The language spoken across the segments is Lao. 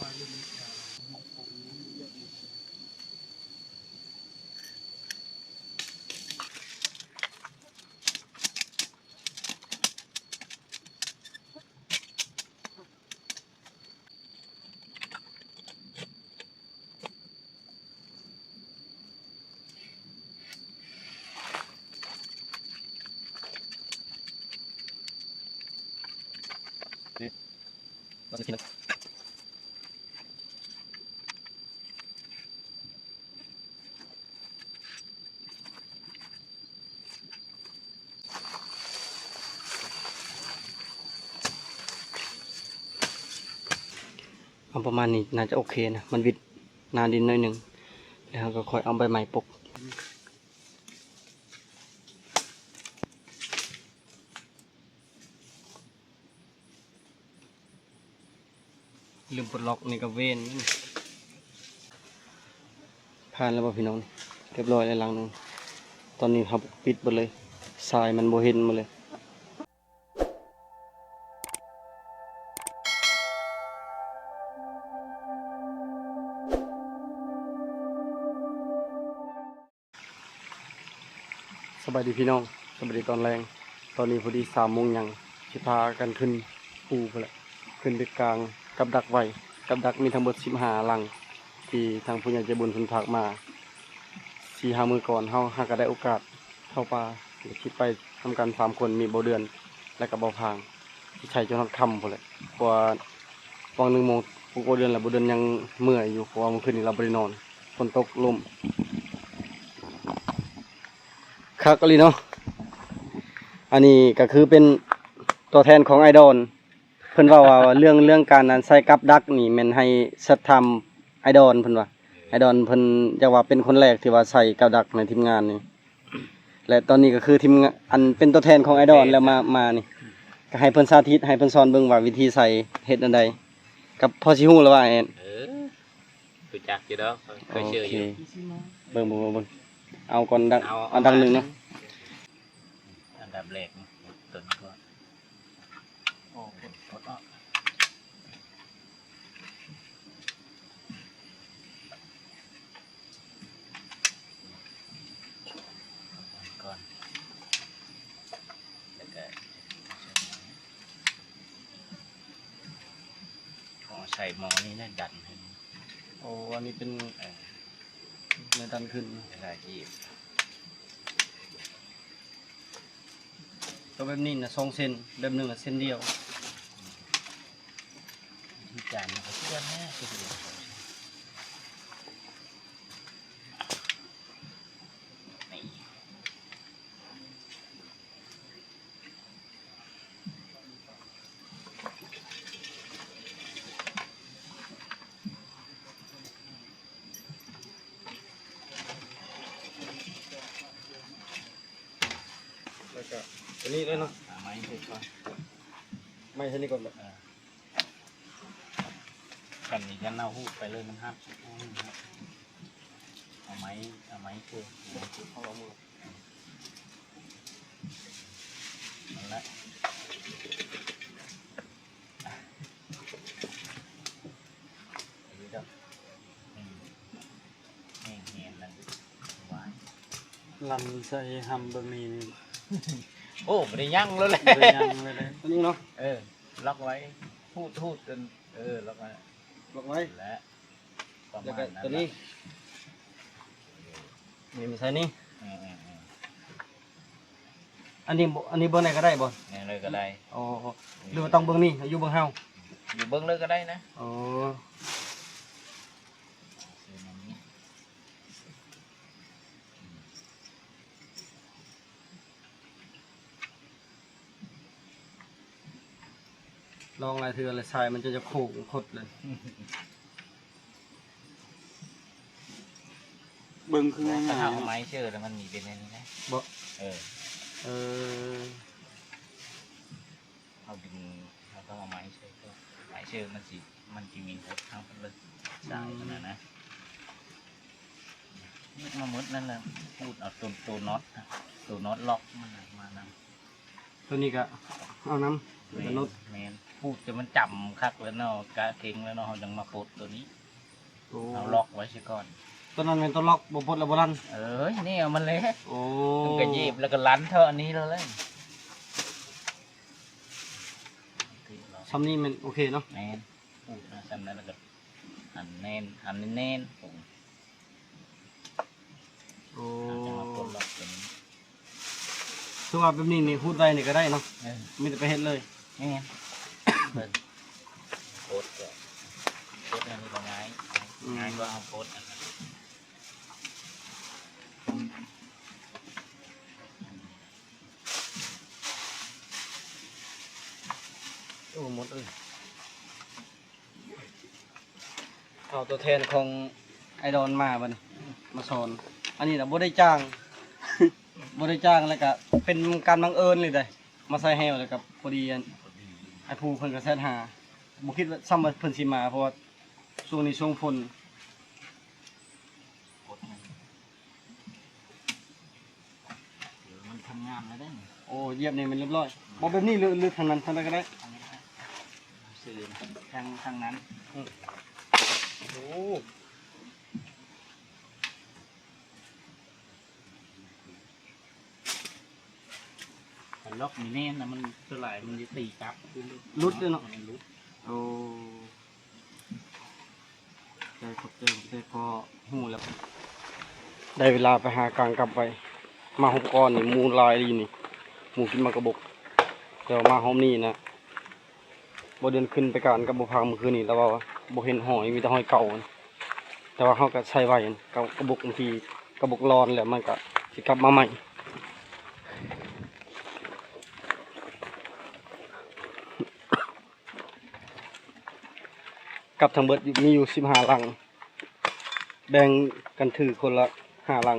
ເອົາປະມານນີ້ໜ້າຈະໂອເຄນະ ມັນວິດໜ້າດິນໜ້ອຍໜຶ່ງ ແລ້ວເຮົາກໍຄ່ອຍເອົາໃບໄມ້ປົກ. ລືມປົດລັອກນີ້ກໍເວນ. ຜ່ານແລ້ວບໍ່ພີ່ນ້ອງ? ຮຽບຮ້ອຍແລ້ວຫຼັງໜຶ່ງ. ຕອນນີ້ເຮົາປິດເບິດເລີຍ ຊາຍມັນບໍ່ເຫັນໝົດເລີຍ. ສະບາຍດີພີ່ນ້ອງ ສະບາຍດີຕອນແລງ. ຕອນນີ້ພໍດີສາມໂມງຫຍັງ ຊິພາກັນຂຶ້ນພູພຸ້ນແຫຼະ ຂຶ້ນໄປກາງກັບດັກໄວ້. ກັບດັກມີທັງເບິດສິບຫ້າຫຼັງ ທີ່ທາງຜູ້ໃຫຍ່ໃຈບຸນເພິ່ນຝາກມາສີ່ຫ້າມື້ກ່ອນ. ເຮົາຫາກະໄດ້ໂອກາດເຂົ້າປ່າ ແລະ ຄິດໄປນຳກັນສາມຄົນ ມີບໍ່ເດືອນ ແລະ ກະບໍ່ພາງ ຊິໃຊ້ຈົນຮອດຄ່ຳພຸ້ນແຫຼະ ເພາະວ່າຫວ່າງໜຶ່ງໂມງ ປຸກບໍ່ເດືອນ ແລ້ວບໍ່ເດືອນຍັງເມື່ອຍຢູ່ ເພາະວ່າມື້ຄືນນີ້ລາວບໍ່ໄດ້ນອນ ຝົນຕົກລົມ. ຄັກອີ່ຫຼີເນາະ. ອັນນີ້ກໍຄືເປັນຕົວແທນຂອງອ້າຍດອນ ເພິ່ນເວົ້າວ່າເລື່ອງ ເລື່ອງການອັນໃສ່ກັບດັກນີ້ແມ່ນໃຫ້ສັດທຳອ້າຍດອນ ເພິ່ນວ່າ ອ້າຍດອນເພິ່ນຢາກວ່າເປັນຄົນແລກທີ່ວ່າໃສ່ກັບດັກໃນທີມງານນີ້. ແລະ ຕອນນີ້ກໍຄືທີມງານ ອັນເປັນຕົວແທນຂອງອ້າຍດອນແລ້ວມາ ມານີ້ ກໍໃຫ້ເພິ່ນສາທິດ ໃຫ້ເພິ່ນສອນເບິ່ງວ່າວິທີໃສ່ເຮັດແນວໃດ ກໍພໍຊິຮູ້ແລ້ວວ່າ ເອີ ຮູ້ຈັກຢູ່ດອກ ເຄີຍເຈີຢູ່. ເບິ່ງ ເບິ່ງ ເບິ່ງ ເບິ່ງ ເອົາກ່ອນດັກ ເອົາ ເອົາດັກໜຶ່ງເນາະ. ອັນດັບແລກຕົ້ນກ່ອນ ໂອ້ ກົດ ກົດອອກ ກ່ອນ ແລ້ວກະເອົາໃສ່ໝໍ້ນີ້ນະ ດັນຂຶ້ນ. ໂອ້ ອັນນີ້ເປັນ ເອີ ແນວດັນຂຶ້ນ ເວລາຈີບ. ກໍແບບນີ້ນະ ສອງເສັ້ນ ແບບໜຶ່ງນະເສັ້ນດຽວ. ວິທີການມັນກໍຄືກັນແຫຼະ ຄືກັນ ນີ້. ແລ້ວກະຕົວນີ້ເລີຍເນາະ ຫາໄມ້ໃສ່ກ່ອນ ໄມ້ໃສ່ນີ້ກ່ອນເນາະ. ຄັນນີ້ຄັນເອົາຫູດໄປເລີຍມັນຫັກ ເອົາໄມ້ ເອົາໄມ້ຄື ເອົາມື ນັ້ນແຫຼະ ດີດອກ ອືມ ແຫ້ງແຮງນັ້ນ ວ້າຍ ລຳໃສ່ຫຳເບິ່ງນີ້ ໂອ້ ບໍ່ໄດ້ຍັງແລ້ວແຫຼະ ບໍ່ໄດ້ຍັງແລ້ວແຫຼະ ຕົວນີ້ເນາະ ເອີ ລັອກໄວ້ ຫູດ ຫູດຈົນ ເອີ ລັອກໄວ້ ລັອກໄວ້ ແລະ ປະມານນັ້ນ ແລ້ວກໍຕົວນີ້ ນີ້ມາໃສ່ນີ້ ເອີໆໆ ອັນນີ້ບໍ່ ອັນນີ້ເບິ່ງໄດ້ກໍໄດ້ບໍ່? ແມ່ນເລີຍກໍໄດ້ ໂອ້ ຫຼືວ່າຕ້ອງເບິ່ງນີ້ ຢູ່ເບິ່ງເຮົາ ຢູ່ເບິ່ງເລີຍກໍໄດ້ນະ ໂອ້ ລອງຫຼາຍເທື່ອແລ້ວ ຊາຍມັນຈະ ຈະໂຄ້ງຄົດເລີຍ ເບິ່ງຄືງ່າຍໆ ຖ້າເອົາໄມ້ເຊີແລ້ວມັນມີເປັນແນວນີ້ນະ ບໍ່ ເອີ ເອີ ເຮົາດຶງ ເຮົາຕ້ອງເອົາໄມ້ເຊີ ໄມ້ເຊີມັນຊິ ມັນຊິມີຫົດທາງເລິກ ອືມ ສາຍມັນນະ ນະ ຍຶດມາໝົດນັ້ນແຫຼະ ຂູດເອົາໂຕ ໂຕນັອດ ໂຕນັອດລັອກມັນນະ ມານຳ ໂຕນີ້ກະເອົານຳ ແມ່ນ ໂຕນັອດ ແມ່ນ ປູດຈົນມັນຈຳຄັກແລ້ວເນາະ ກະເຄັ່ງແລ້ວເນາະ ເຮົາຈັ່ງມາປົດໂຕນີ້. ໂອ້ ເຮົາລັອກໄວ້ຊະກ່ອນ. ໂຕນັ້ນແມ່ນໂຕລັອກ ບໍ່ປົດແລ້ວບໍ່ລັນ. ເອີຍ ແນວມັນແຫຼະ. ໂອ້ ມັນກະຫຍິບແລ້ວກະລັນເທາະອັນນີ້ແລ້ວແຫຼະ. ຊ່ຳນີ້ແມ່ນໂອເຄເນາະ. ແມ່ນ ປູດມາຊ່ຳນັ້ນແລ້ວກະອັນແໜ້ນ ອັນແໜ້ນໆ. ໂອ້ ເຮົາຈະມາປົດລັອກຕົວນີ້. ຄືວ່າແບບນີ້ນີ້ ຮູດໄວ້ນີ້ກະໄດ້ເນາະ. ເອີ ມີແຕ່ໄປເຮັດເລີຍ. ແມ່ນ ເບິ່ງ ປົດກະປົດອັນນີ້ກະງ່າຍ ອືມ ງ່າຍກວ່າເຮົາປົດອັນນັ້ນ. ໂອ້ ໝົດເອີຍ. ເອົາຕົວແທນຂອງໄອດອນມາບັດນີ້ ມາສອນ. ອັນນີ້ນະບໍ່ໄດ້ຈ້າງ ບໍ່ໄດ້ຈ້າງ ແລ້ວກະເປັນການບັງເອີນເລີຍເດ້ ມາໃສ່ແຮ້ວ ແລ້ວກະພໍດີ ອັນ ອ້າຍພູເພິ່ນກະແຊັດຫາ ບໍ່ຄິດວ່າ ຊ້ຳວ່າເພິ່ນຊິມາ ເພາະວ່າຊ່ວງນີ້ຊ່ວງຝົນ. ມັນທຳງານແລ້ວເດ້. ໂອ້ ຢຽບນີ້ແມ່ນຮຽບຮ້ອຍ. ບໍ່ ແບບນີ້ ຫຼື ຫຼືທາງນັ້ນ ທາງໃດກະໄດ້. ທາງນີ້ ທາງ ທາງນັ້ນ. ອືມ ໂອ້ ຄັນລັອກນີ້ແໜ້ນນະ ມັນສ່ວນຫຼາຍມັນຈະຕີກັບ ຫຼຸດເດ້ເນາະ. ມັນຫຼຸດ. ໂອ້ ຂອບໃຈ ຂອບໃຈ ຂອບໃຈ ພໍຮູ້ແລ້ວ. ໄດ້ເວລາໄປຫາກາງກັບໄວ້. ມາຮອບກ່ອນນີ້ໝູຫຼາຍອີ່ຫຼີນີ້ ໝູກິນໝາກກະບົກ. ແຕ່ວ່າມາຮອບນີ້ນະ ບໍ່ເດືອນຂຶ້ນໄປການກັບບໍ່ພັງມື້ຄືນນີ້ ລາວວ່າບໍ່ເຫັນຫອຍ ມີແຕ່ຫອຍເກົ່າ. ແຕ່ວ່າເຮົາກະໃສ່ໄວ້ ກະ ກະບົກ ບາງທີກະບົກລອນແລ້ວມັນກະຊິກັບມາໃໝ່. ກັບທັງເບິດມີຢູ່ສິບຫ້າຫຼັງ ແບ່ງກັນຖືຄົນລະຫ້າຫຼັງ.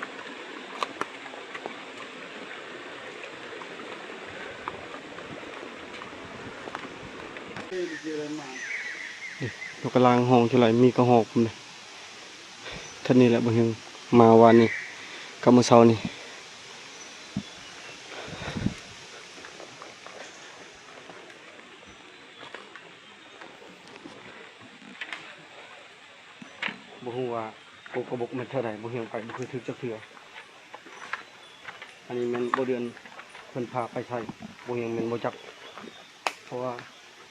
ນີ້ ເຂົາກຳລັງຮ້ອງເທົ່າໃດ ມີກະຮອກພຸ້ນເດ້. ເທົ່ານີ້ແຫຼະ ບໍ່ເຫັນ ມາວານນີ້ກັບມື້ເຊົ້ານີ້. ບໍ່ຮູ້ວ່າກົກກະບົກແມ່ນເທົ່າໃດ ບໍ່ຮຽງໄປ ບໍ່ເຄີຍຖືກຈັກເທື່ອ. ອັນນີ້ແມ່ນບໍ່ເດືອນເພິ່ນພາໄປໃສ່ ບໍ່ຮຽງແມ່ນບໍ່ຈັກ ເພາະວ່າ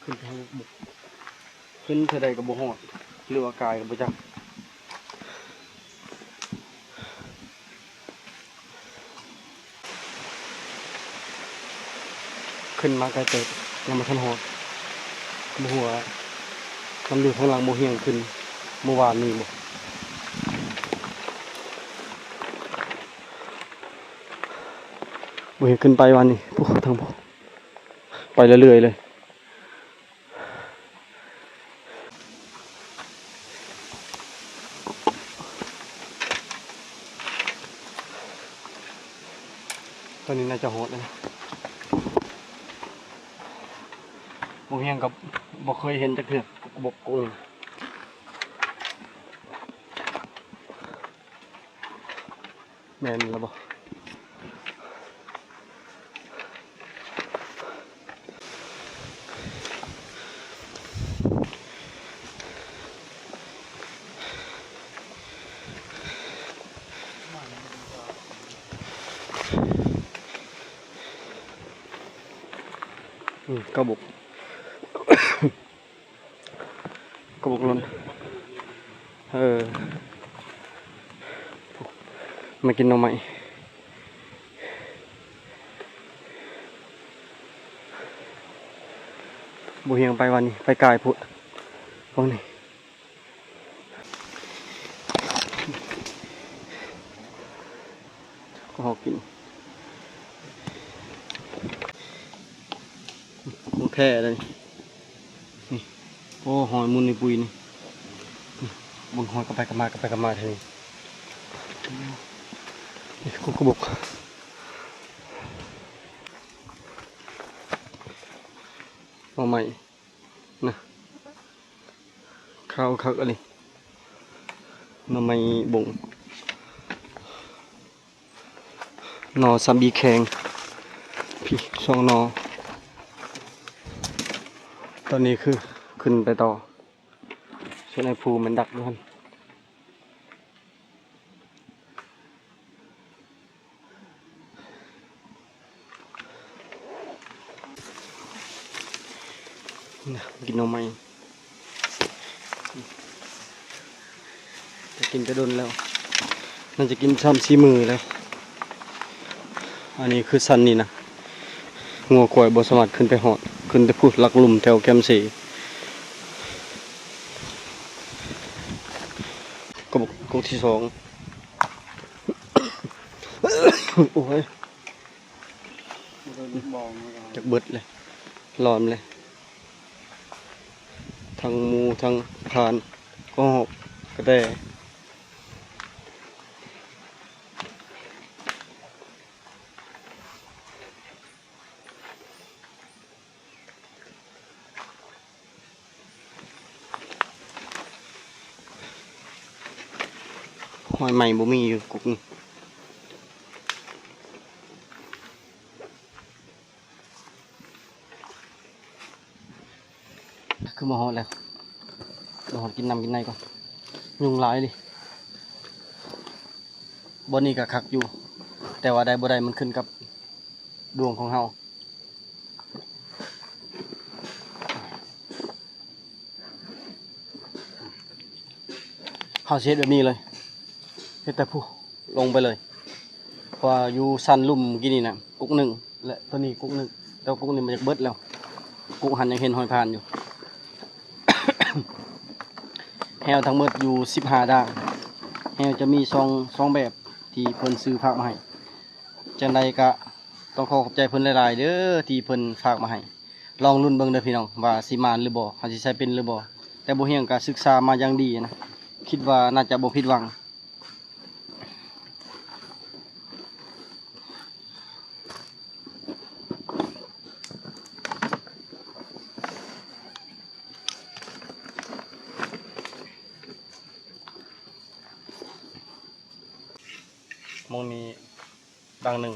ຂຶ້ນທາງບົກ ຂຶ້ນເທົ່າໃດກະບໍ່ຮອດ ຫຼືວ່າກາຍກະບໍ່ຈັກ. ຂຶ້ນມາໄກເຕີບ ຍັງບໍ່ທັນຮອດ ບໍ່ຮູ້ວ່າມັນຢູ່ທາງຫຼັງບໍ່ຮຽງຂຶ້ນມື້ວານນີ້ບໍ່ ບໍ່ຮຽງຂຶ້ນໄປວານນີ້ ພຸ້ນ ທາງພຸ້ນ ໄປເລື້ອຍໆເລີຍ. ຕອນນີ້ໜ້າຈະຮອດແລ້ວນະ ບໍ່ຮຽງກະບໍ່ເຄີຍເຫັນຈັກເທື່ອ ບົກກຸ້ງ ແມ່ນລະບໍ່? ອືມ ກະບົກ ກະບົກຫຼົ່ນ ເອີ ມາກິນໜໍ່ໄມ້. ບໍ່ຮຽງໄປວັນນີ້ ໄປກາຍພຸ້ນ ວັນນີ້. ກໍຫອກກິນ ຂອງແທ້ເດ້ນີ້. ນີ້ ໂອ້ ຮອຍໝຸ່ນນີ້ປຸ້ຍນີ້. ນີ້ ເບິ່ງຮອຍກັບໄປກັບມາ ກັບໄປກັບມາແທ້ນີ້. ນີ້ ກຸກກະບົກ ໜໍ່ໄມ້ ນະ ຂາວຄັກອີ່ຫຼີ ໜໍ່ໄມ້ບົງ ໜໍ່ສຳອີແຂງ ພີ້ ສອງໜໍ່. ຕອນນີ້ຄືຂຶ້ນໄປຕໍ່ ສ່ວນໄອ້ພູແມ່ນດັກຢູ່ຫັ້ນ. ນະ ກິນໜໍ່ໄມ້ ຈະກິນແຕ່ດົນແລ້ວ ໜ້າຈະກິນສາມສີ່ມື້ແລ້ວ. ອັນນີ້ຄືຊັ້ນນີ້ນະ ງົວຄວາຍບໍ່ສາມາດຂຶ້ນໄປຮອດ ຂຶ້ນແຕ່ພຸ້ນຫຼັກລຸ່ມແຖວແຄມເຊ. ກະບົກ ກະບົກທີສອງ ໂອ້ຍ ຈັກເບິດເລີຍ ຫຼອມເລີຍ ທັງໝູ ທັງພານ ກະຮອກ ກະແຕ. ຮອຍໄໝ້ບໍ່ມີຢູ່ກຸກນີ້ ຄືມາຮອດແລ້ວ ມາຮອດກິນນ້ຳກິນໃນກ່ອນ ຍຸງຫຼາຍເລີຍ. ບ່ອນນີ້ກະຄັກຢູ່ ແຕ່ວ່າໄດ້ບໍ່ໄດ້ມັນຂຶ້ນກັບດວງຂອງເຮົາ. ເຮົາຊິເຮັດແບບນີ້ເລີຍ ເຮັດແຕ່ພຸ້ນລົງໄປເລີຍ ເພາະວ່າຢູ່ຊັ້ນລຸ່ມກີ້ນີ້ນະ ກຸກໜຶ່ງ ແລະ ໂຕນີ້ກຸກໜຶ່ງ ແຕ່ວ່າກຸກນີ້ມັນຢາກເບິດແລ້ວ ກຸກຫັ້ນຍັງເຫັນຮອຍຜ່ານຢູ່. ແຮ້ວທັງໝົດຢູ່ສິບຫ້າດ້ານ ແຮ້ວຈະມີສອງ ສອງແບບທີ່ເພິ່ນຊື້ຝາກມາໃຫ້. ຈັ່ງໃດກະຕ້ອງຂໍຂອບໃຈເພິ່ນຫຼາຍໆເດີ ທີ່ເພິ່ນຝາກມາໃຫ້. ລອງລຸ້ນເບິ່ງເດີພີ່ນ້ອງ ວ່າຊິໝານຫຼືບໍ່ ເຮົາຊິໃຊ້ເປັນຫຼືບໍ່. ແຕ່ບໍ່ຮຽງກະສຶກສາມາຢ່າງດີນະ ຄິດວ່າໜ້າຈະບໍ່ຜິດຫວັງ. ໝ່ອງນີ້ ດັງໜຶ່ງ.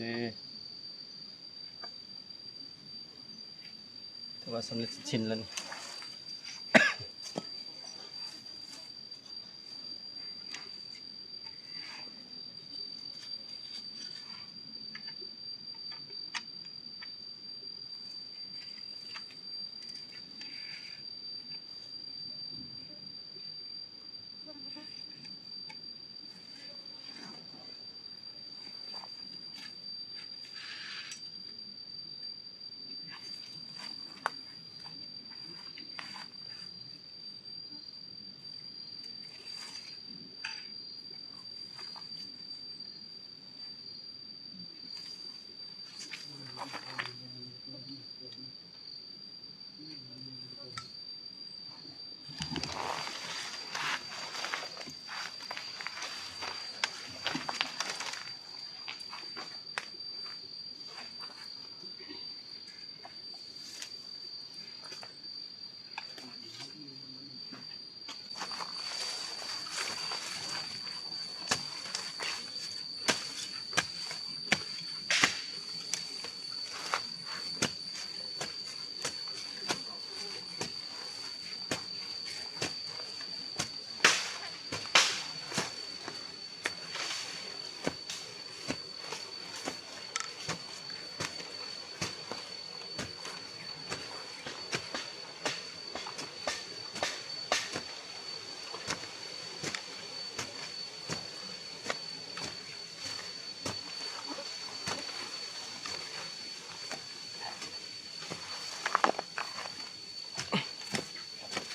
ເອີ ຖືວ່າສຳເລັດເສັດສິ້ນແລ້ວນີ້.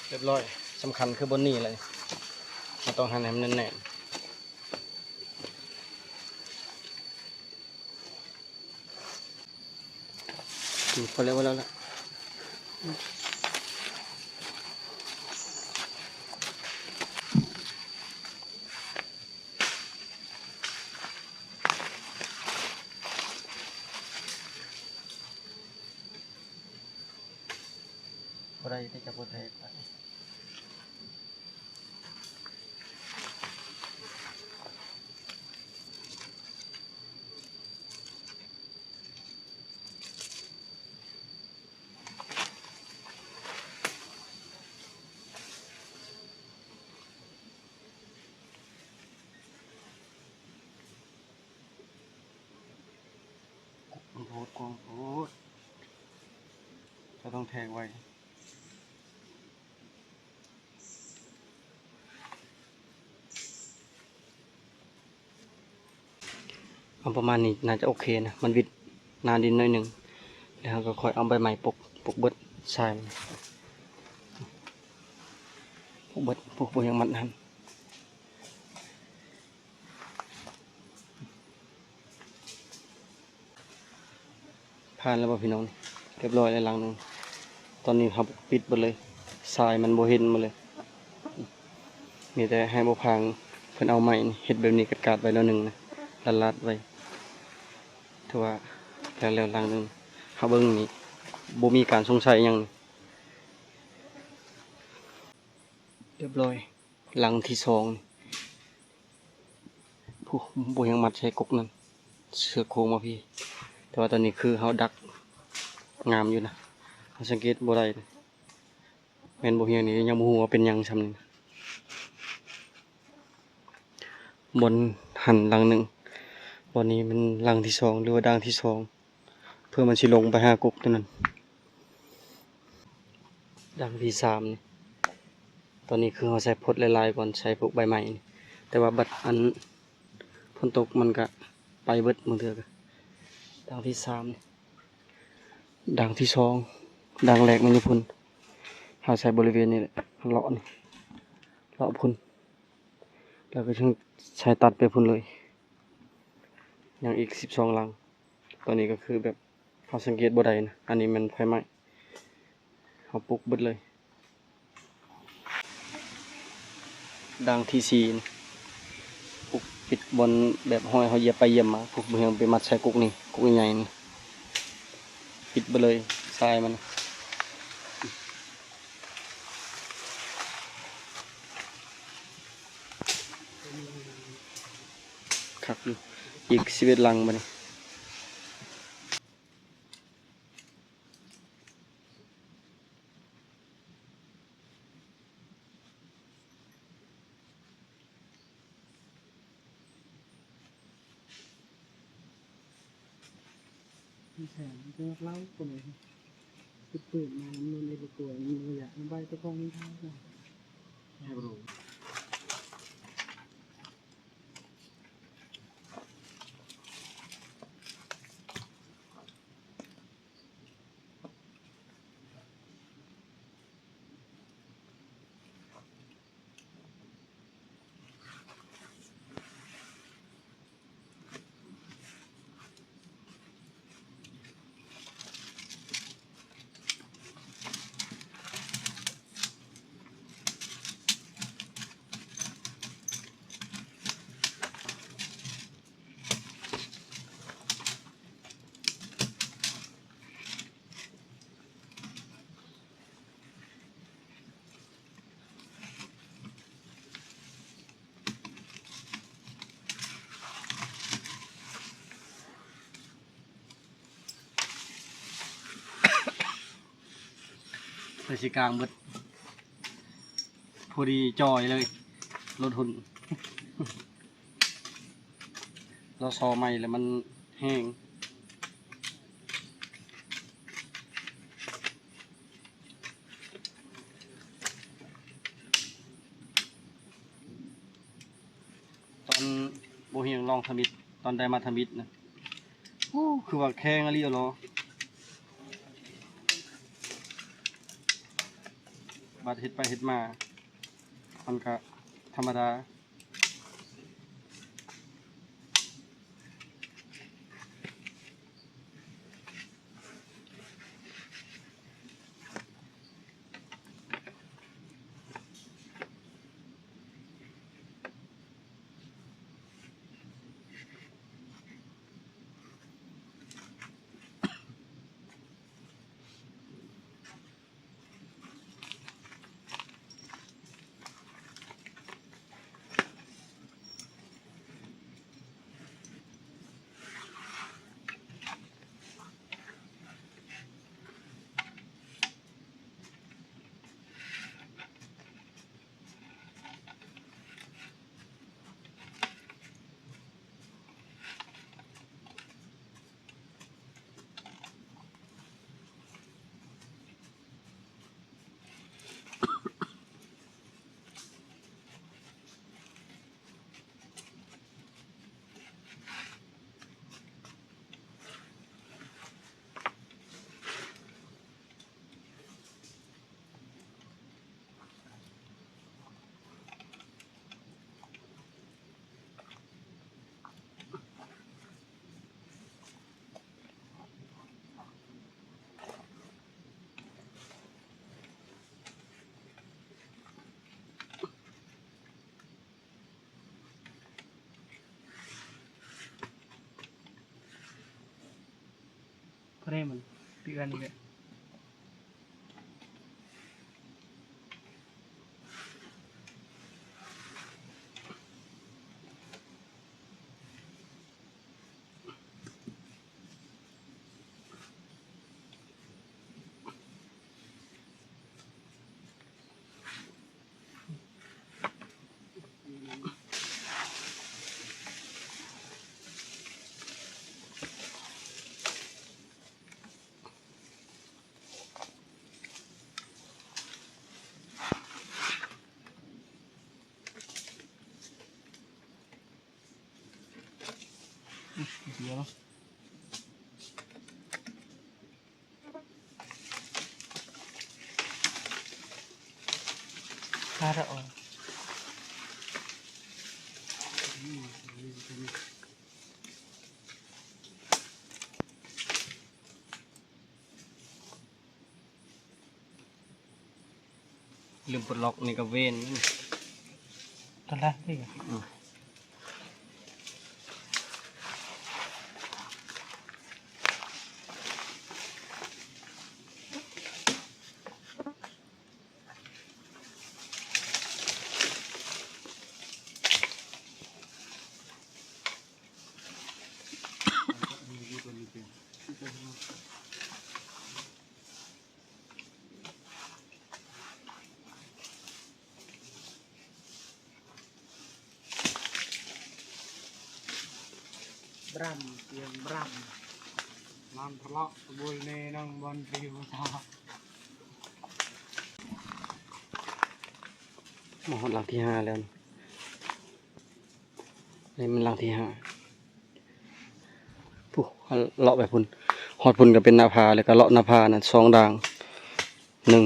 ຮຽບຮ້ອຍ. ສຳຄັນຄືບ່ອນນີ້ແຫຼະ ເຮົາຕ້ອງຫັນໃຫ້ມັນແໜ້ນໆ. ອືມ ພໍແລ້ວ ພໍແລ້ວລະ. ບໍ່ໄດ້ທີ່ຈະບໍ່ແທກ. ໂພດ ກວ້າງໂພດ ເຈົ້າຕ້ອງແທກໄວ້. ເອົາປະມານນີ້ໜ້າຈະໂອເຄນະ ມັນວິດໜ້າດິນໜ້ອຍໜຶ່ງ ແລ້ວເຮົາກໍຄ່ອຍເອົາໃບໄມ້ປົກ ປົກເບິດຊາຍ ປົກເບິດ ປົກ ປົກຫຍັງມັດຫັ້ນ. ຜ່ານແລ້ວບໍ່ພີ່ນ້ອງ? ຮຽບຮ້ອຍແລ້ວຫຼັງໜຶ່ງ. ຕອນນີ້ເຮົາປິດເບິດເລີຍ ຊາຍມັນບໍ່ເຫັນໝົດເລີຍ. ມີແຕ່ໃຫ້ບໍ່ພາງເພິ່ນເອົາໄມ້ນີ້ເຮັດແບບນີ້ ກາດໆໄວ້ໜ້ອຍໜຶ່ງນະ ລາດໆໄວ້. ຖືວ່າແລ້ວ ແລ້ວຫຼັງໜຶ່ງ. ເຮົາເບິ່ງນີ້ ບໍ່ມີການສົງໄສຫຍັງ. ຮຽບຮ້ອຍ. ຫຼັງທີສອງ ຜູ້ ບໍ່ຍັງມັດໃສ່ກົກນັ້ນ ເຊືອກໂຄ້ງມາພີ້. ແຕ່ວ່າຕອນນີ້ຄືເຮົາດັກງາມຢູ່ນະ ເຮົາສັງເກດບໍ່ໄດ້ນະ ແມ່ນບໍ່ຮຽງນີ້ ຍັງບໍ່ຮູ້ວ່າເປັນຫຍັງຊ່ຳນີ້ນະ. ບ່ອນຫັ້ນຫຼັງໜຶ່ງ ບ່ອນນີ້ແມ່ນຫຼັງທີສອງ ຫຼືວ່າດ່າງທີສອງ. ເພື່ອມັນຊິລົງໄປຫາກົກຕົວນັ້ນ. ດ່າງທີສາມນີ້ ຕອນນີ້ຄືເຮົາໃສ່ພົດຫຼາຍໆກ່ອນ ໃສ່ພວກໃບໄມ້ນີ້ ແຕ່ວ່າບັດອັນຝົນຕົກມັນກະໄປເບິດ ບາງເທື່ອກະ. ດ່າງທີສາມນີ້ ດ່າງທີສອງ ດ່າງແລກມັນຢູ່ພຸ້ນ ເຮົາໃສ່ບໍລິເວນນີ້ແຫຼະ ເລາະນີ້ ເລາະພຸ້ນ ແລ້ວກໍຈຶ່ງໃສ່ຕັດໄປພຸ້ນເລີຍ. ຍັງອີກສິບສອງຫຼັງ. ຕອນນີ້ກໍຄືແບບເຮົາສັງເກດບໍ່ໄດ້ນະ ອັນນີ້ແມ່ນໄຟໄໝ້ ເຮົາປຸກເບິດເລີຍ. ດ່າງທີສີ່ນີ້ ປຸກປິດບ່ອນແບບຫ້ອຍເຮົາຢຽບໄປຢຽບມາ ປຸກບໍ່ໃຫ້ໄປມັດໃສ່ກົກນີ້ ກົກໃຫຍ່ໆນີ້ ປິດເບິດເລີຍ ຊາຍມັນ. ຄັກຢູ່ ອີກສິບເອັດຫຼັງບາດນີ້. ແສນ ແຕ່ວ່າເລົ່າກໍແມ່ນ ຄືເປີດມາ ມັນບໍ່ໄດ້ປະກວດ ມັນບໍ່ຢາກນຳໃບຕະກອງມັນທາງ ໃຫ້ບໍ່ຮູ້. ໃສ່ສີກາງເບິດ ພໍດີຈ່ອຍເລີຍ ລົດຫຸ່ນ ລາວຊໍໃໝ່ແລ້ວມັນແຮງ. ຕອນບໍ່ຮຽນລອງທຳອິດ ຕອນໄດ້ມາທຳອິດນະ ໂອ້ ຄືວ່າແຂງອີ່ຫຼີເນາະ ບາດເຮັດໄປເຮັດມາ ມັນກະທຳມະດາ. ເພາະໃດມັນ ປີກອັນນີ້ແຫຼະ. ລືມປົດລັອກນີ້ກໍເວນ. ຕະລະນີ້ ອືມ. ບຣາມ ສຽງບຣາມ. ນອນທະເລາະກະບົນເນນັງບອນປິວຕາ. ມາຮອດຫຼັງທີຫ້າແລ້ວ ນີ້ແມ່ນຫຼັງທີຫ້າ. ພຸ້ນ ເລາະໄປພຸ້ນ ຮອດພຸ້ນກະເປັນໜ້າຜາ ແລ້ວກະເລາະໜ້າຜານັ້ນສອງດ່າງ ໜຶ່ງ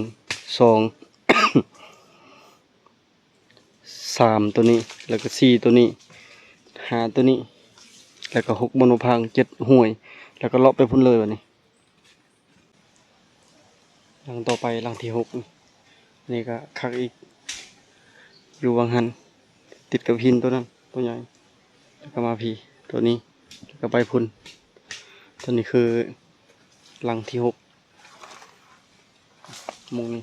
ສອງ ສາມໂຕນີ້ ແລ້ວກະສີ່ໂຕນີ້ ຫ້າໂຕນີ້ ແລ້ວກະຫົກບ່ອນບໍ່ພັງ ເຈັດຫ້ວຍ ແລ້ວກະເລາະໄປພຸ້ນເລີຍບາດນີ້. ຫຼັງຕໍ່ໄປຫຼັງທີຫົກ ນີ້ກະຄັກອີກ ຢູ່ຫວ່າງຫັ້ນ ຕິດກັບຫີນໂຕນັ້ນໂຕໃຫຍ່ ແລ້ວກະມາພີ້ໂຕນີ້ ແລ້ວກະໄປພຸ້ນ. ໂຕນີ້ຄືຫຼັງທີຫົກ. ມຸງນີ້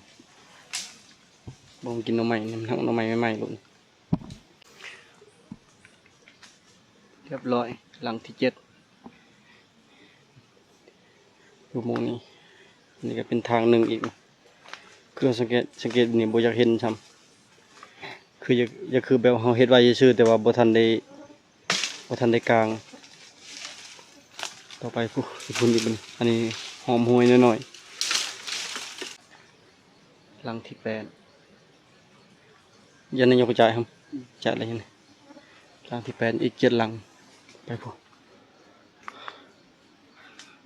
ບໍ່ກິນໜໍ່ໄມ້ ນີ້ມັນທັງໜໍ່ໄມ້ໃໝ່ໆໂລດ. ຮຽບຮ້ອຍ ຫຼັງທີເຈັດ ຢູ່ໝ່ອງນີ້. ນີ້ກະເປັນທາງໜຶ່ງອີກ ຄືສັງເກດ ສັງເກດນີ້ບໍ່ຢາກເຫັນຊ້ຳ ຄືຢາກ ຢາກຄືແບບເຮົາເຮັດໄວ້ຊື່ໆ ແຕ່ວ່າບໍ່ທັນໄດ້ ບໍ່ທັນໄດ້ກາງ. ຕໍ່ໄປພຸ້ນ ພຸ້ນອີກ ອັນນີ້ຫອມຫວຍໜ້ອຍໆ. ຫຼັງທີແປດ ຢ່ານະຍົກກະຈາຍ ອືມ ຈາຍແລ້ວນີ້ ຫຼັງທີແປດ ອີກເຈັດຫຼັງ ໄປພຸ້ນ.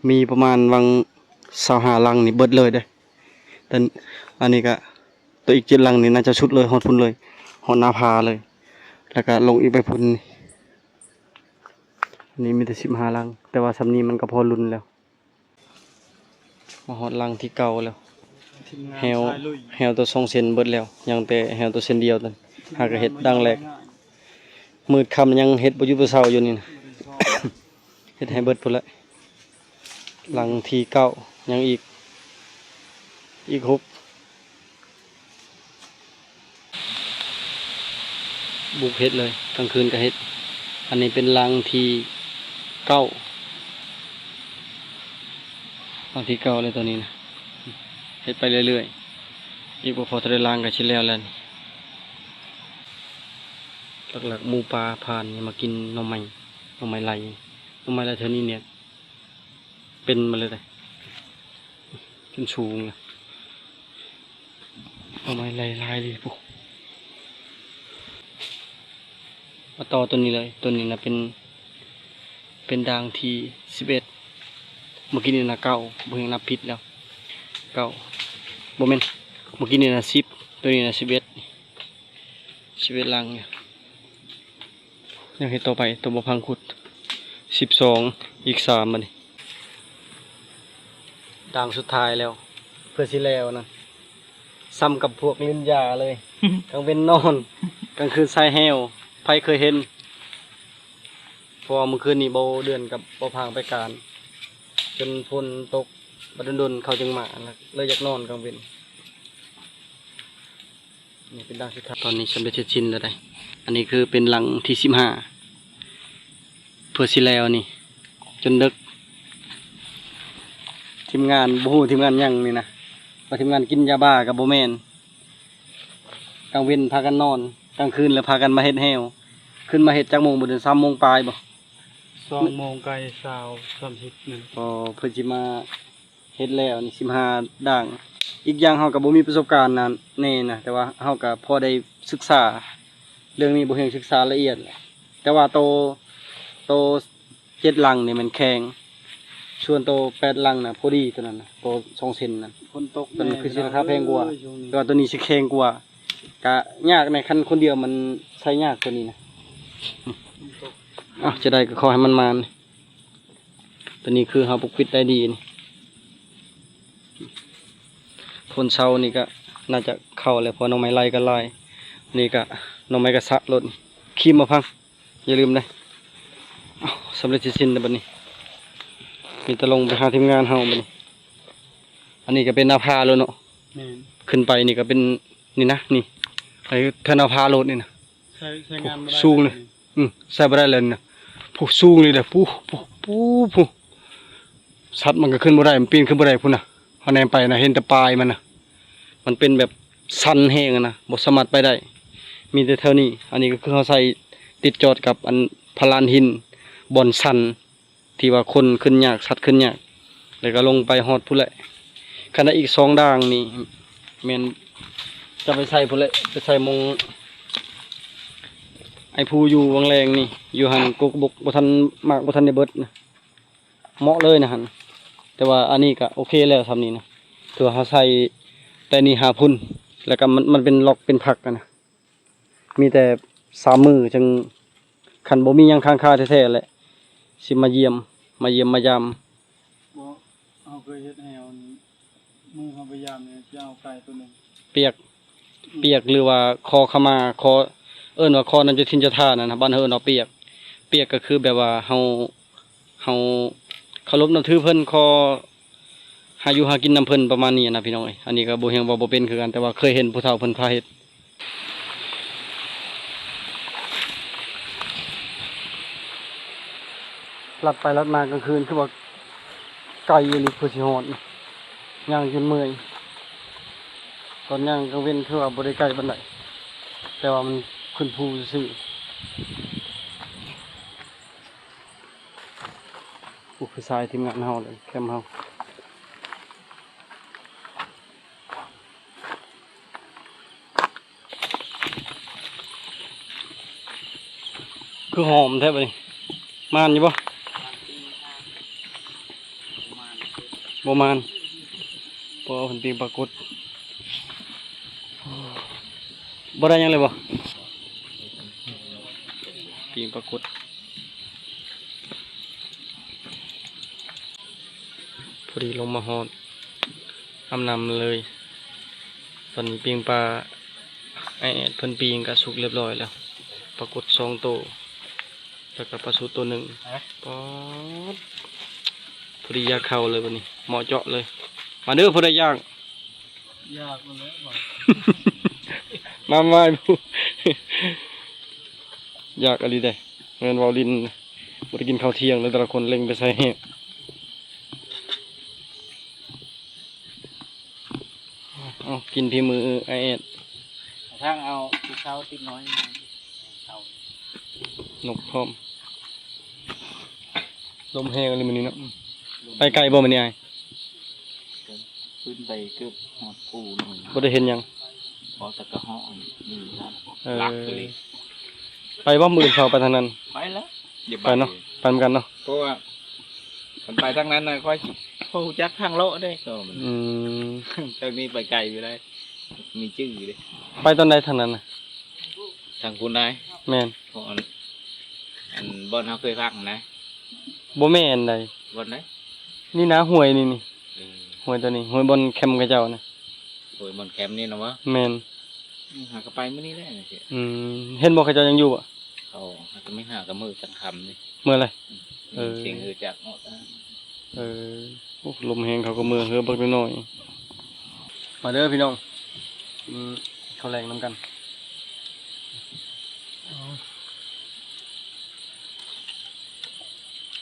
ມີປະມານຫວ່າງຊາວຫ້າຫຼັງນີ້ເບິດເລີຍເດ້ ແຕ່ອັນນີ້ກະ ໂຕອີກເຈັດຫຼັງນີ້ໜ້າຈະສຸດເລີຍ ຮອດພຸ້ນເລີຍ ຮອດໜ້າຜາເລີຍ ແລ້ວກະລົງອີກໄປພຸ້ນ. ນີ້ມີແຕ່ສິບຫ້າຫຼັງ ແຕ່ວ່າຊ່ຳນີ້ມັນກະພໍລຸ້ນແລ້ວ. ມາຮອດຫຼັງທີເກົ້າແລ້ວ ທີມງານ ແຮ້ວ ສາຍລຸຍ ແຮ້ວໂຕສອງເສັ້ນເບິດແລ້ວ ຍັງແຕ່ແຮ້ວໂຕເສັ້ນດຽວນັ້ນ ຫາກະເຮັດດັງແລກ ມືດຄ່ຳຍັງເຮັດບໍ່ຢຸດບໍ່ເຊົາຢູ່ນີ້ນະ ເຮັດໃຫ້ເບິດພຸ້ນແຫຼະ. ຫຼັງທີເກົ້າ ຍັງອີກ ອີກຫົກ ບຸກເຮັດເລີຍ ກາງຄືນກະເຮັດ. ອັນນີ້ເປັນຫຼັງທີເກົ້າ ຫຼັງທີເກົ້າແລ້ວໂຕນີ້ນະ ເຮັດໄປເລື້ອຍໆ ອີກບໍ່ພໍເທົ່າໃດຫຼັງກະຊິແລ້ວແລ້ວ. ຫຼັກໆໝູປ່າຜ່ານມາກິນໜໍ່ໄມ້ ໜໍ່ໄມ້ໄລ່ ໜໍ່ໄມ້ໄລ່ແຖວນີ້ແຫຼະ ເປັນມາເລີຍເດ້ ຈົນສູງເລີຍ ໜໍ່ໄມ້ໄລ່ຫຼາຍອີ່ຫຼີພຸ້ນ. ມາຕໍ່ໂຕນີ້ເລີຍ ໂຕນີ້ນະເປັນ ເປັນດ່າງທີສິບເອັດ ມື້ກີ້ນີ້ນະເກົ້າ ບໍ່ຮູ້ນັບຜິດແລ້ວ ເກົ້າ ບໍ່ແມ່ນ ມື້ກີ້ນີ້ນະສິບ ໂຕນີ້ນະສິບເອັດ ສິບເອັດຫຼັງ. ຍັງເຮັດຕໍ່ໄປ ໂຕບໍ່ພັງຂຸດ ສິບສອງ ອີກສາມ ບາດນີ້ ດ່າງສຸດທ້າຍແລ້ວ ເພື່ອຊິແລ້ວນະ ຊ່ຳກັບພວກຫຼິ້ນຢາເລີຍ ກາງເວັນນອນ ກາງຄືນສາຍແຮ້ວ ໃຜເຄີຍເຫັນ ເພາະວ່າມື້ຄືນນີ້ເບົາເດືອນກັບເບົາພາງໄປການ ຈົນຝົນຕົກ ບາດດົນໆເຂົາຈຶ່ງມາ ເລີຍຢາກນອນກາງເວັນ. ນີ້ເປັນຫຼັງສຸດທ້າຍ ຕອນນີ້ສຳເລັດເສັດສິ້ນແລ້ວໃດ໋ ອັນນີ້ຄືເປັນຫຼັງທີສິບຫ້າ ເພື່ອຊິແລ້ວນີ້ ຈົນເດິກ ທີມງານ ບໍ່ຮູ້ທີມງານຫຍັງນີ້ນະ ວ່າທີມງານກິນຢາບ້າກະບໍ່ແມ່ນ ກາງເວັນພາກັນນອນ ກາງຄືນລະພາກັນມາເຮັດແຮ້ວ ຂຶ້ນມາເຮັດຈັກໂມງ ບໍ່ເຖິງສາມໂມງປາຍບໍ່ ສອງໂມງໃກ້ຊາວ ສາມສິບ ນັ້ນ ອໍ ເພິ່ນຊິມາ ເຮັດແລ້ວນີ້ສິບຫ້າດ່າງ ອີກຢ່າງເຮົາກະບໍ່ມີປະສົບການນັ້ນແນ່ນະ ແຕ່ວ່າເຮົາກະພໍໄດ້ສຶກສາເລື່ອງນີ້ ບໍ່ເຖິງສຶກສາລະອຽດ ແຕ່ວ່າໂຕ ໂຕເຈັດຫຼັງນີ້ແມ່ນແຂງ ສ່ວນໂຕແປດຫຼັງນະພໍດີ ໂຕນັ້ນນະ ໂຕສອງເຊັນນັ້ນ ຝົນຕົກ ໂຕນັ້ນຄືຊິລາຄາແພງກວ່າ ແຕ່ວ່າໂຕນີ້ຊິແຂງກວ່າ ກະຍາກໃນ ຄັນຄົນດຽວມັນໃຊ້ຍາກໂຕນີ້ນະ. ເອົ້າ ຈະໄດ້ກະຂໍໃຫ້ມັນມານ ໂຕນີ້ຄືເຮົາປົກປິດໄດ້ດີນີ້ ຝົນເຊົານີ້ກະໜ້າຈະເຂົ້າແລ້ວ ເພາະໜໍ່ໄມ້ໄລ່ກະຫຼາຍ ນີ້ກະໜໍ່ໄມ້ກະສະໂລດ ຄີມມະພັງ ຢ່າລືມເດີ. ເອົ້າ ສຳເລັດເສັດສິ້ນແລ້ວບາດນີ້ ມີແຕ່ລົງໄປຫາທີມງານເຮົາບາດນີ້ ອັນນີ້ກະເປັນໜ້າຜາໂລດເນາະ ແມ່ນ ຂຶ້ນໄປນີ້ກະເປັນ ນີ້ນະ ນີ້ ໄປເທິງໜ້າຜາໂລດນີ້ນະ ໃຊ້ ໃຊ້ງານບໍ່ໄດ້ ສູງເລີຍ ອື ໃຊ້ບໍ່ໄດ້ເລີຍນີ້ນະ ຜູ້ສູງເລີຍເດີ ຜູ້ ຜູ້ ຜູ້ ຜູ້ ສັດມັນກະຂຶ້ນບໍ່ໄດ້ ມັນປີນຂຶ້ນບໍ່ໄດ້ພຸ້ນນະ ເຮົາແນມໄປນະ ເຫັນແຕ່ປາຍມັນນະ ມັນເປັນແບບຊັນແຮງນະ ບໍ່ສາມາດໄປໄດ້ ມີແຕ່ແຖວນີ້ ອັນນີ້ກະຄືເຮົາໃຊ້ຕິດຈອດກັບອັນພະລານຫີນ ບ່ອນຊັນ ທີ່ວ່າຄົນຂຶ້ນຍາກ ສັດຂຶ້ນຍາກ ແລ້ວກໍລົງໄປຮອດພຸ້ນແຫຼະ. ຄັນໄດ້ອີກສອງດ່າງນີ້ ແມ່ນຈະໄປໃສ່ພຸ້ນແຫຼະ ໄປໃສ່ໝ່ອງອ້າຍພູຢູ່ວັງແລງນີ້. ຢູ່ຫັ້ນກົກບົກບໍ່ທັນ ໝາກບໍ່ທັນໄດ້ເບິດນະ ເໝາະເລີຍນະຫັ້ນ. ແຕ່ວ່າອັນນີ້ກໍໂອເຄແລ້ວ ສ່ຳນີ້ນະ ຖືວ່າເຮົາໃສ່ແຕ່ນີ້ຫາພຸ້ນ ແລ້ວກໍມັນ ມັນເປັນລັອກເປັນພັກຫັ້ນນະ. ມີແຕ່ສາມມື້ຈຶ່ງ ຄັນບໍ່ມີຫຍັງຄ້າງຄາແທ້ໆແຫຼະ ຊິມາຢ້ຽມ ມາຢ້ຽມມາຢາມ. ບໍ່ ເຮົາເຄີຍເຮັດແຫ້ວ ມື້ເຮົາໄປຢາມນີ້ ຈະເອົາໄກ່ຕົວໜຶ່ງ ປຽກ ປຽກ ຫຼືວ່າຂໍຂະມາ ຂໍ ເອີ້ນວ່າຂໍນຳເຈົ້າຖິ່ນເຈົ້າທານຫັ້ນນະ ບ້ານເຮົາເອີ້ນວ່າປຽກ. ປຽກກໍຄືແບບວ່າເຮົາ ເຮົາເຄົາລົບນັບຖືເພິ່ນ ຂໍຫາຢູ່ຫາກິນນຳເພິ່ນ ປະມານນີ້ນະພີ່ນ້ອງເອີຍ. ອັນນີ້ກໍບໍ່ ຍັງເວົ້າບໍ່ເປັນຄືກັນ ແຕ່ວ່າເຄີຍເຫັນຜູ້ເຖົ້າເພິ່ນພາເຮັດ. ລັດໄປລັດມາກາງຄືນຄືວ່າໄກອີ່ຫຼີ ເພື່ອຊິຮອດ ຍ່າງຈົນເມື່ອຍ. ຕອນຍ່າງກາງເວັນຄືວ່າບໍ່ໄດ້ໄກປານໃດ ແຕ່ວ່າມັນຂຶ້ນພູຊື່ໆ. ໂອ້ ຄືຊາຍທີມງານເຮົາເລີຍ ແຄມເຮົາ ຄືຫອມແທ້ບັດນີ້. ໝານຢູ່ບໍ່? ບໍ່ໝານ. ເພາະວ່າເພິ່ນປີ້ງປາກົດ ບໍ່ໄດ້ຫຍັງເລີຍບໍ່? ປີ້ງປາກົດ ພໍດີລົງມາຮອດ ອຳນຳເລີຍ. ຕອນນີ້ປີ້ງປາ ອ້າຍແອດເພິ່ນປີ້ງກະສຸກລຽບລ້ອຍແລ້ວ ປາກົດສອງໂຕ ແລ້ວກະປາສູດໂຕໜຶ່ງ. ປອດ ພໍດີຢາກເຂົ້າເລີຍບັດນີ້ ເໝາະເຈາະເລີຍ. ມາເດີ ຜູ້ໃດຢາກ ຢາກແລ້ວ ມາ ມາ ຢາກອີ່ຫຼີເດ. ແມ່ນເວົ້າຫຼິ້ນ ບໍ່ໄດ້ກິນເຂົ້າທ່ຽງເລີຍ ແຕ່ລະຄົນເລັງໄປໃສ່ແຮງ. ເອົາ ກິນຝີມືອ້າຍແອດ ທາງເອົາຜູ້ເຖົ້າຕິດນ້ອຍມາ ເອົາ ນົກພ້ອມ. ລົມແຮງອີ່ຫຼີມື້ນີ້ເນາະ. ໄປໄກບໍ່ມື້ນີ້ອ້າຍ? ຂຶ້ນໄປເກືອບຮອດພູນະ. ບໍ່ໄດ້ເຫັນຫຍັງ ພໍແຕ່ກະເຫາະນີ້ນະ. ເອີ ຫຼັກອີ່ຫຼີ. ໄປບໍ່ມື້ອື່ນເຊົ້າ ໄປທາງນັ້ນ? ໄປແລ້ວ ໄປເນາະ ໄປນຳກັນເນາະ. ເພາະວ່າຄັນໄປທາງນັ້ນນະ ຂ້ອຍຊິບໍ່ຮູ້ຈັກທາງເລາະເດ້. ອືມ ທາງນີ້ໄປໄກຢູ່ໄດ໋ ມີຈື່ເດ້. ໄປຕອນໃດທາງນັ້ນນະ? ທາງພຸ້ນໄດ໋. ແມ່ນ ເພາະອັນ ອັນບ່ອນເຮົາເຄີຍພັກຫັ້ນນະ. ບໍ່ແມ່ນໃດ໋. ບ່ອນໃດ? ນີ້ນະ ຫ້ວຍນີ້ ນີ້. ເອີ ຫ້ວຍໂຕນີ້ ຫ້ວຍບ່ອນແຄມເຂົາເຈົ້ານະ. ໂອ້ຍ ບ່ອນແຄມນີ້ນະວະ? ແມ່ນ. ຫາກໍໄປມື້ນີ້ແຫຼະ. ອືມ ເຫັນບໍ່ ເຂົາເຈົ້າຍັງຢູ່ບໍ່? ເຂົາຫາກໍໄປຫາກໍມື້ຈັງຄ່ຳນີ້. ເມື່ອໃດ? ອືມ ເອີ ສຽງເຮືອຈັກເນາະ. ເອີ ໂອ້ ລົມແຮງ ເຂົາກໍເມືອເຮືອບັກນ້ອຍ. ມາເດີພີ່ນ້ອງ ກິນເຂົ້າແລງນຳກັນ.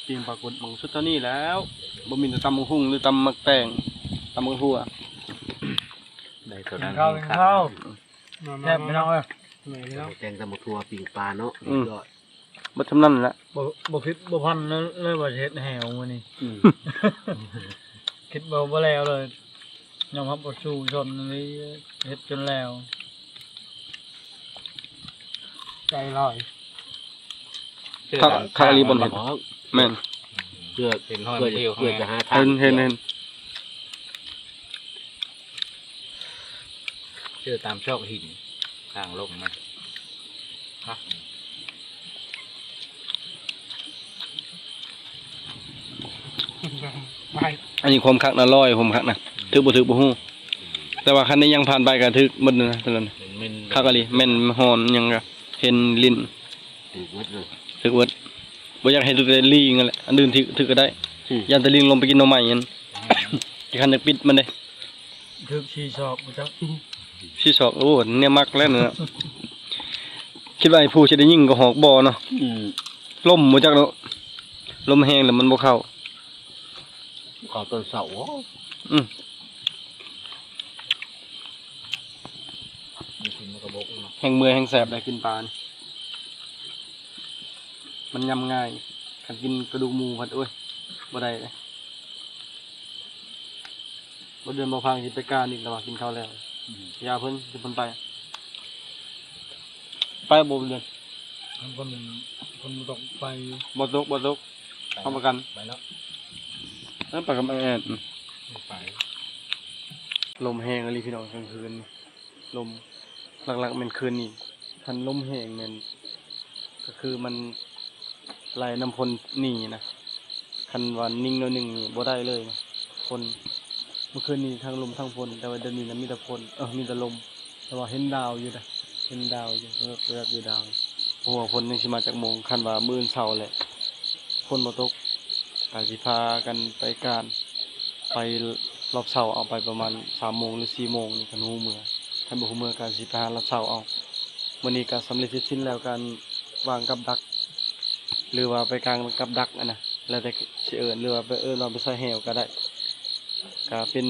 ປີ້ງປາກົດໝ່ອງສຸດເທົ່ານີ້ແລ້ວ ບໍ່ມີແຕ່ຕຳບັກຫຸ່ງ ຫຼື ຕຳໝາກແຕງ ຕຳບັກຖົ່ວ. ໄດ້ເທົ່ານັ້ນ ກິນເຂົ້າ ກິນເຂົ້າ. ແຊບພີ່ນ້ອງເອີຍ ແກງຕຳບັກຖົ່ວ ປີ້ງປາເນາະ. ອືມ ຍອດ ເບິດຊ່ຳນັ້ນແຫຼະ. ບໍ່ ບໍ່ຄິດບໍ່ຝັນເລີຍວ່າຊິເຮັດແຫ້ວມື້ນີ້. ອືມ ຄິດວ່າບໍ່ແລ້ວເລີຍ ຍອມຮັບວ່າສູ້ຊົນອີ່ຫຼີ ເຮັດຈົນແລ້ວ. ໃຈລອຍ ຄັກ ຄັກອີ່ຫຼີບ່ອນເຮັດ. ແມ່ນ ເພື່ອ ເພື່ອຈະຫາທາງ. ເຫັນ ເຫັນ ເຫັນ. ເຈີຕາມຊອກຫີນ ທາງລົງມາ. ອັນນີ້ຄວາມຄັກນະ ຮ້ອຍຄວາມຄັກນະ. ອືມ ຖືກບໍ່ຖືກບໍ່ຮູ້ ແຕ່ວ່າຄັນໄດ້ຍ່າງຜ່ານໄປກໍຖືກໝົດນະ. ຄັກອີ່ຫຼີ ແມ່ນຮອນຫຍັງກໍເຫັນຫຼິ້ນ ຖືກເບິດເລີຍ ຖືກເບິດ. ບໍ່ຢາກໃຫ້ຖືກແຕ່ລີງຫັ້ນແຫຼະ ອັນອື່ນຖືກ ຖືກກໍໄດ້. ອືມ ຢ້ານແຕ່ລີງລົງໄປກິນໜໍ່ໄມ້ຫັ້ນ. ອືມ ທີ່ຄັນໄດ້ປິດມັນເດ້ ຖືກສີ່ສອກບໍ່ຈັກ ສີ່ສອກ. ໂອ້ ແນວມັກແລ້ວນະ. ຄິດວ່າໄອ້ຜູ້ຊິໄດ້ຍິງກະຮອກບໍ່ເນາະ. ອືມ ລົມບໍ່ຈັກເນາະ ລົມແຮງແລ້ວມັນບໍ່ເຂົ້າ. ເຂົ້າຕອນເຊົ້າ. ອືມ ແຮງເມື່ອຍແຮງແສບໄດ໋ກິນປານີ້ ມັນຍຳງ່າຍ. ຄັນກິນກະດູກໝູພັດ ໂອ້ຍ ບໍ່ໄດ້ເດ້. ບໍ່ເດືອນບໍ່ພັງຊິໄປການອີກແລ້ວວ່າ ກິນເຂົ້າແລ້ວ. ອືມ ຢ່າເພິ່ນ ຊິເພິ່ນໄປ ໄປບໍ່ເດືອນ? ມັນກໍມີ ມັນບໍ່ຕົກໄປຢູ່. ບໍ່ຕົກ ບໍ່ຕົກ ໄປ ຮັບປະກັນ ໄປເນາະ. ເອີ ໄປກັບອ້າຍແອດ ອືມ ໄປ. ລົມແຮງອີ່ຫຼີພີ່ນ້ອງ ກາງຄືນນີ້ ລົມ ຫຼັກໆແມ່ນຄືນນີ້ ຄັນລົມແຮງແມ່ນ ກໍຄືມັນໄລ່ນ້ຳຝົນໜີນະ. ຄັນວ່ານິ່ງໜ້ອຍໜຶ່ງນີ້ບໍ່ໄດ້ເລີຍນະ ຝົນ. ເມື່ອຄືນນີ້ທັງລົມທັງຝົນ ແຕ່ວ່າດຽວນີ້ນະມີແຕ່ຝົນ ເອີ ມີແຕ່ລົມ. ແຕ່ວ່າເຫັນດາວຢູ່ນະ ເຫັນດາວຢູ່ ແວບໆຢູ່ດາວ. ບໍ່ຮູ້ວ່າຝົນຍັງຊິມາຈັກໂມງ. ຄັນວ່າມື້ອື່ນເຊົ້າແຫຼະ ຝົນບໍ່ຕົກ ກໍຊິພາກັນໄປການ ໄປລອບເຊົ້າເອົາ ໄປປະມານສາມໂມງ ຫຼື ສີ່ໂມງນີ້ ຄັນຮູ້ເມືອ. ຄັນບໍ່ຮູ້ເມືອກໍຊິໄປຫາລອບເຊົ້າເອົາ. ມື້ນີ້ກໍສຳເລັດເສັດສິ້ນແລ້ວ ການວາງກັບດັກ ຫຼືວ່າໄປກາງກັບດັກຫັ້ນນະ ແລ້ວແຕ່ຊິເອີ້ນ ຫຼືວ່າໄປເອີ້ນວ່າໄປໃສ່ແຫວກໍໄດ້. ກະເປັນ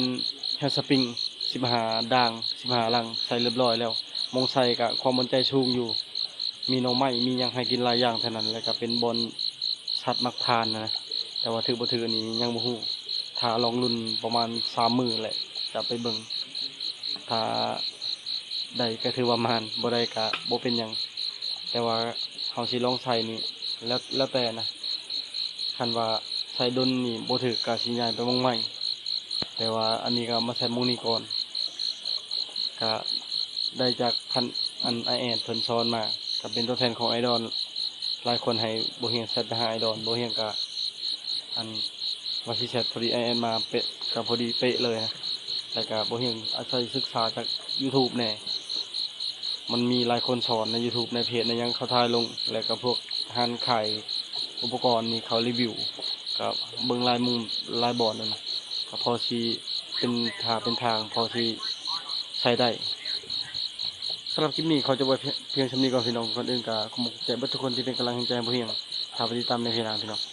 ແຮວສະປຣິງສິບຫ້າດ່າງ ສິບຫ້າຫຼັງ ໃສ່ຮຽບຮ້ອຍແລ້ວ. ໝ່ອງໃສ່ກະຄວາມໝັ້ນໃຈສູງຢູ່ ມີໜໍ່ໄມ້ ມີຫຍັງໃຫ້ກິນຫຼາຍຢ່າງເທົ່ານັ້ນ. ແລ້ວກະເປັນບ່ອນສັດມັກຜ່ານນະ ແຕ່ວ່າຖືກບໍ່ຖືກນີ້ຍັງບໍ່ຮູ້. ຖ້າລອງລຸ້ນປະມານສາມມື້ແຫຼະ ຈະໄປເບິ່ງ. ຖ້າໄດ້ກໍຖືວ່າໝານ ບໍ່ໄດ້ກໍບໍ່ເປັນຫຍັງ. ແຕ່ວ່າເຮົາຊິລອງໃສ່ນີ້ ແລ້ວ ແລ້ວແຕ່ນະ. ຄັນວ່າໃສ່ດົນນີ້ບໍ່ຖືກ ກໍຊິຍ້າຍໄປໝ່ອງໃໝ່. ແຕ່ວ່າອັນນີ້ກໍມາໃສ່ໝ່ອງນີ້ກ່ອນ ກະໄດ້ຈາກທ່ານ ອັນ ອ້າຍແອດເພິ່ນສອນມາ ກະເປັນຕົວແທນຂອງອ້າຍດອນ. ຫຼາຍຄົນໃຫ້ບໍ່ຮຽງແຊັດໄປຫາອ້າຍດອນ ບໍ່ຮຽງກະ ອັນ ວ່າຊິແຊັດ ພໍດີອ້າຍແອດມາເປະ ກະພໍດີເປະເລີຍນະ. ແລ້ວກະບໍ່ຮຽງອາໄສສຶກສາຈາກຢູທູບແດ່ ມັນມີຫຼາຍຄົນສອນໃນຢູທູບ ໃນເພຈ ໃນຫຍັງເຂົາຖ່າຍລົງ ແລ້ວກະພວກຮ້ານຂາຍອຸປະກອນນີ້ເຂົາຣີວິວ ກະເບິ່ງຫຼາຍມຸມຫຼາຍບ່ອນນັ້ນ ກະພໍຊິເປັນທ່າເປັນທາງ ພໍຊິໃຊ້ໄດ້. ສຳລັບຄລິບນີ້ຂໍຈົບໄວ້ພຽງ ພຽງສ່ຳນີ້ກ່ອນພີ່ນ້ອງ. ກ່ອນອື່ນກະຂອບໃຈເບິດທຸກຄົນທີ່ເປັນກຳລັງແຮງໃຈໃຫ້ບໍ່ຮຽງ ຖ້າໄປຕິດຕາມໃນເພຈໜ້າພີ່ນ້ອງ.